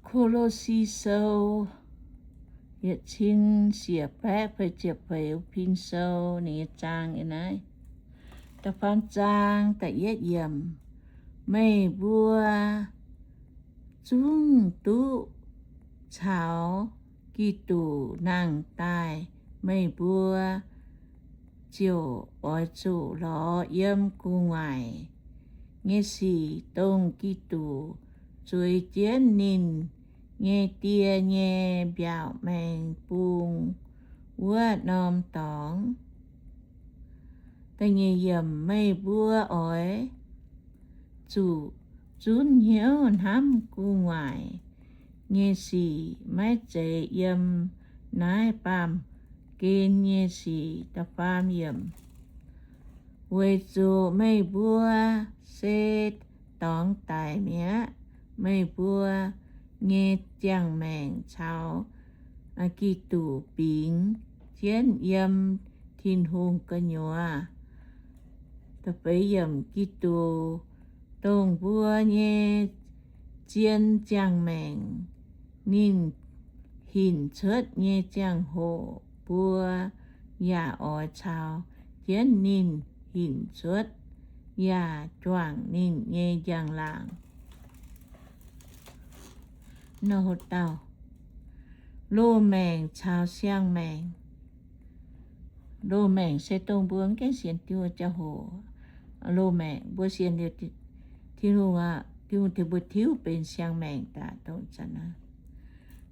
Ko^lo^si Sou, yietc cin siec baeqv feix ziepc feix, Pin Sou, ninh nyei zaang yiem naaiv. Da'faam zaang da'yietv yiemc. Meih mbuo zungv duqv caux Giduc nangh daaih, meih mbuo ziouc oix zuqc lorz yiem gu'nguaaic nyei sic, dongh Giduc zueiz jienv ninh nyei Die nyei mbiaauc maengx bung wuov norm dorngx. Da'nyeic yiemc. Meih mbuo oix zuqc zunv hnyouv hnamv gu'nguaaic nyei sic, maiv zeiz yiem naaiv baamh gen nyei sic. Da'faam yiemc. Weic zuqc meih mbuo se dorngx daic mi'aqv. Meih mbuo nyei ziangh maengc caux Giduc bingx jienv yiem Tin-Hungh gu'nyuoz. Da'feix yiemc. Giduc dongh mbuo nyei zien ziangh maengc, ninh hinc cuotv nyei ziangh hoc mbuo yaac oix caux jienv ninh hinc cuotv, yaac juangc ninh nyei njang-laangc. Nor dauh, loz-maengc caux siang-maengc. Loz-maengc se dongh mbuo mv gaengh sienx Tin-Hungh ziangh hoc, loz-maengc mbuo sienx liuz Tin-Hungh, Tin-Hungh tengx mbuo tiuv benx siang-maengc daaih dongh zanc naaiv.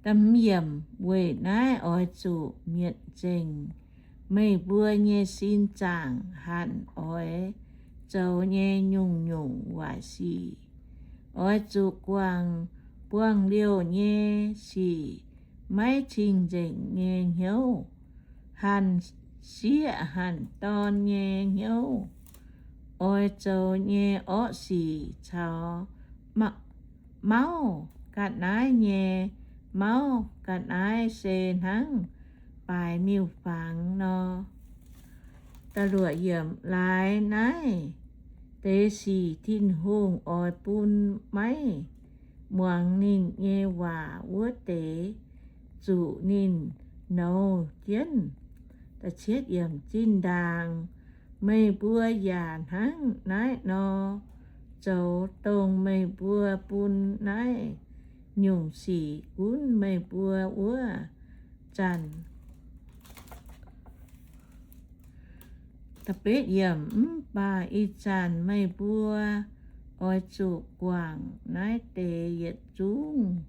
Da'hmz yiemc. Weic naaiv oix zuqc mietc nzengc meih mbuo nyei sin zaangc hanc oix zoux nyei nyungc-nyungc waaic sic. Oix zuqc guangc buangh liouh nyei sic, maiv cing-nzengc nyei hnyouv, hanc sieqv hanc dorn nyei hnyouv, oix zoux nyei orqv sic caux mauv ga'naaiv nyei mauv ga'naaiv se hnangv baaix miuc-fangx nor. Da'luoqc yiemc. Laaix naaiv deix sic Tin-Hungh oix bun maiv muangx ninh nyei waac wuov deix zuqc ninh nouz jienv. Zinh ndaangc meih mbuo yaac hnangv naaiv nor zoux, dongh meih mbuo bun naaiv nyungc sic gunv meih mbuo wuov zanc. Mv baac ih zanc meih mbuo oix zuqc guangc naaiv deix yietc zungv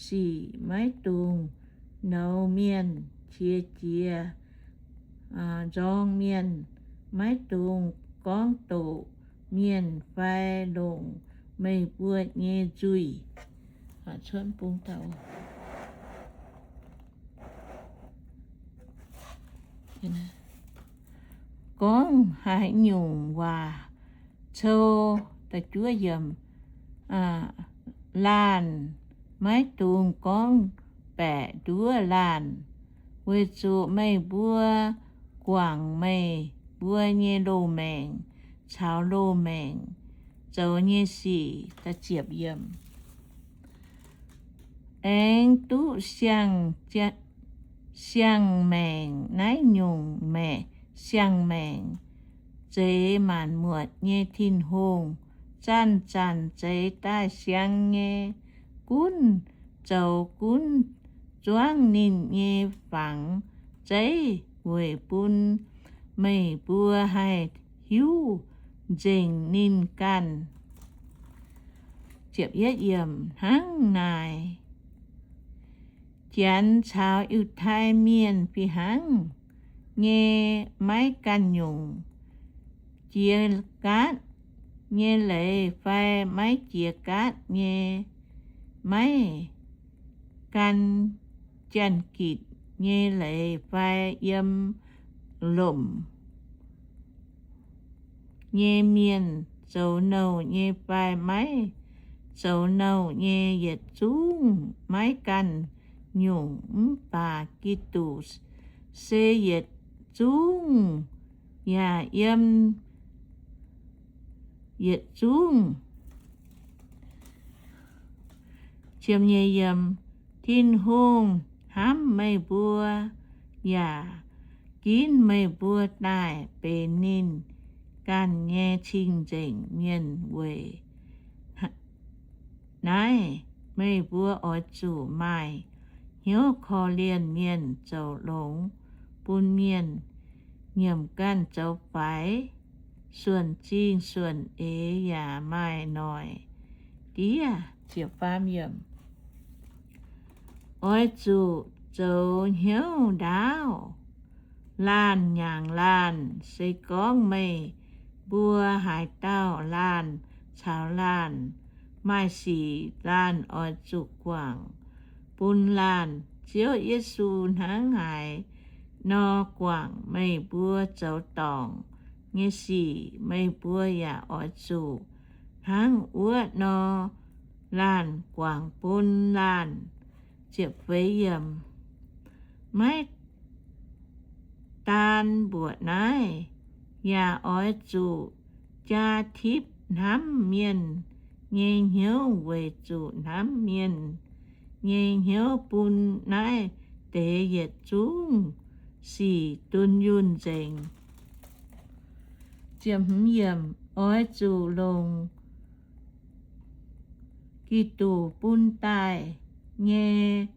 sic. Maiv dungx nouz mienh qiex jiez nzorng mienh, maiv dungx gorngv doqc mienh fai longc meih mbuo nyei nzuih. Gorngv haaix nyungc waac cou laanh, maiv dungx gorngv baeqc nduov laanh, weic zuqc meih mbuo guangc meih mbuo nyei loz-maengc caux loz-maengc zoux nyei sic. Aengx duqv siang-maengc, naaiv nyungc maengc, siang-maengc, zeix maanc muotc nyei Tin-Hungh, zanc-zanc zeix daaih siang nyei gunv zoux gunv zuangv ninh nyei fangx zeiv, weic bun meih mbuo haih hiuv nzengc ninh ganh. Hnangv naaic, Janx caux Yiutai Mienh fih hnangv nyei maiv ganh nyungc, jiex gaatv nyei leiz fai maiv jiex gaatv nyei, maiv gan janx-gitc nyei leiz fai yiem lomc nyei mienh, zoux nouh nyei fai maiv zoux nouh nyei, yietc zungv maiv ganh nyungc. Mv baac Giduc se yietc zungv yaac yiem yietc zungv. Ziemx nyeic yiemc, Tin-Hungh hnamv meih mbuo yaac ginv meih mbuo daaih benx ninh ganh nyei cing-nzengc mienh weic naaiv meih mbuo oix zuqc maaih hnyouv korv-lienh mienh zoux longx bun mienh nyiemc ganh zoux faix, suonc zingh suonc eix yaac maaih noic diev. Oix zuqc zoux hnyouv ndaauv, laanh nyaangc laanh. Se gorngv meih mbuo haaix dauh laanh caux laanh maaih sic, laanh oix zuqc guangc bun laanh. Ziouv Yesu hnangv haaix nor guangc meih mbuo zoux dorngc nyei sic, meih mbuo yaac oix zuqc hnangv wuov nor laanh guangc bun laanh. Maiv daan mbuoqc naaiv, yaac oix zuqc jaa tipv hnamv mienh nyei hnyouv, weic zuqc hnamv mienh nyei hnyouv bun naaiv deix yietc zungv sic dunh yunh nzengc. Oix zuqc longc Giduc bun daaih nyei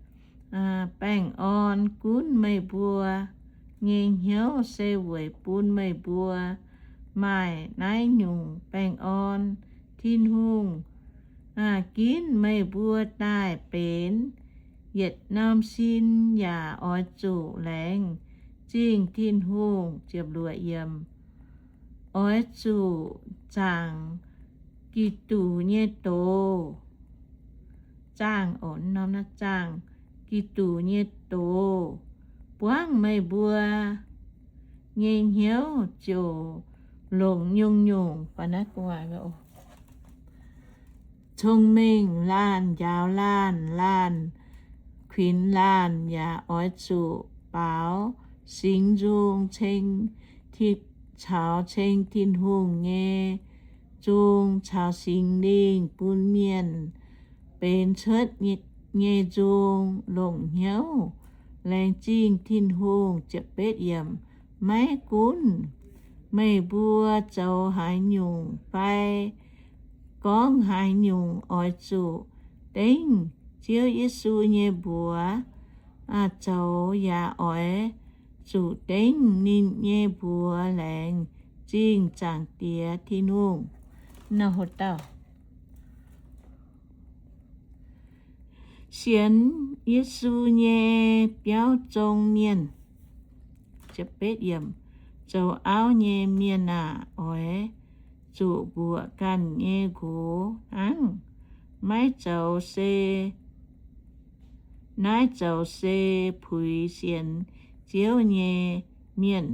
baengh orn gunv meih mbuo nyei hnyouv se weic bun meih mbuo maaih naaiv nyungc baengh orn. Tin-Hungh ginv meih mbuo daaih benx yietc norm sin yaac oix zuqc laengz zingh Tin-Hungh. Oix zuqc zaangc Giduc nyei doz, zaangc, zaangc Giduc nyei doz, buangv meih mbuo nyei hnyouv ziouc longc nyungc-nyungc. Cong-mengh laanh, njaaux laanh, laanh kuinx laanh yaac oix zuqc baaux Singx Nzung ceng, caux ceng Tin-Hungh nyei nzung caux Singx Lingh bun mienh benx cuotv nyei nzung, longc hnyouv laengz zingh Tin-Hungh. Maiv gunv meih mbuo zoux haaix nyungc fai gorngv haaix nyungc, oix zuqc dengv Ziouv Yesu nyei mbuox zoux, yaac oix zuqc dengv ninh nyei mbuox laengz zingh Zaangc Diex Tin-Hungh. Sienx Yesu nyei biauv zong mienh. Zoux auv nyei mienh aah! Oix zuqc mbuoqc ganh nyei nqox hnangv. Maiv zoux se, naaiv zoux se puix sienx Ziouv nyei mienh.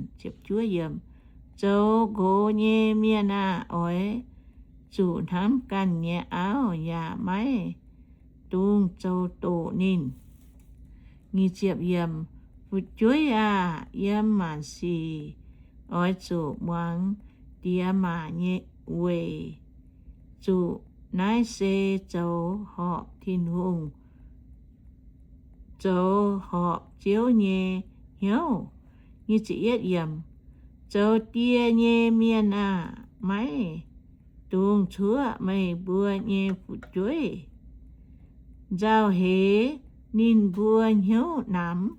Zoux nqox nyei mienh aah! Oix zuqc hnamv ganh nyei auv, yaac maiv dungx zoux doqc ninh. Fu'jueiv aah! Yiem maanc sic oix zuqc muangx diex maac nyei weic zuqc. Naaiv se zoux horpc Tin-Hungh, zoux horpc Ziouv nyei hnyouv. Zoux die nyei mienh aah! Maiv dungx cuoqv meih mbuo nyei fu'jueiv. Nzauh heix ninh mbuo hnyouv namx.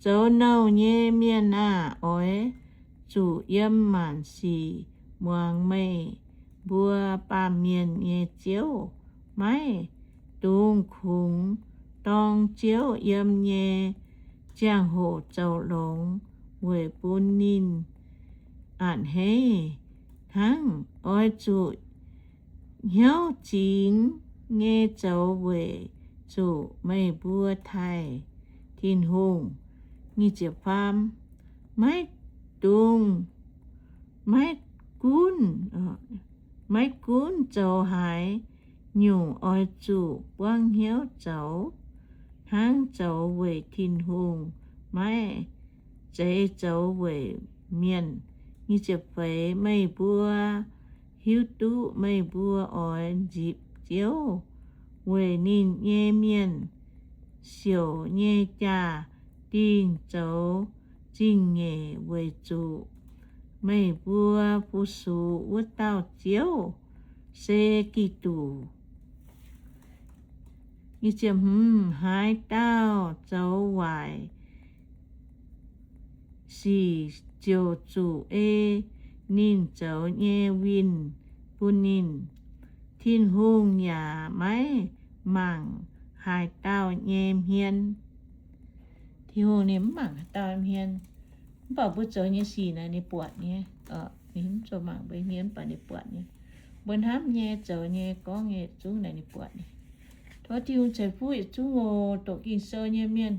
Zoux nouh nyei mienh aah! Oix zuqc yiem maanc sic muangx meih mbuo baamh mienh nyei ziouv. Maiv dungx kungx dorng Ziouv yiem nyei ziangh hoc zoux longx weic bun ninh a'hneiv hnangv. Oix zuqc hnyouv zingx nyei zoux weic zuqc meih mbuo taaih Tin-Hungh. Maiv dungx, maiv gunv, maiv gunv zoux haaix nyungc, oix zuqc buangv hnyouv zoux hnangv zoux weic Tin-Hungh, maiv zeiz zoux weic mienh. Meih mbuo hiuv duqv meih mbuo oix nzipc Ziouv weic ninh nyei mienh siouc nyei jaa-dingh zoux zingh nyeic weic zuqc meih mbuo fu-sux wuov dauh Ziouv se Giduc. Haaix dauh zoux waaic sic ziouc zuqc ei ninh zoux nyei winh bun ninh. Tin-Hungh yaac maiv mangc haaix dauh nyei hmien. Tin-Hungh ninh mv mangc haaix dauh hmien. Mv baac mbuo zoux nyei sic naaic ninh buatc nyei. Ninh mv zuqc mangc mbuo hmien, mv baac ninh buatc nyei. Mbuo hnamv nyei, zoux nyei, gorngv nyei, zungv naaic ninh buatc nyei. Tov Tin-Hungh ceix fuqv yietc zungv oc. Doqc Ging-Sou nyei mienh,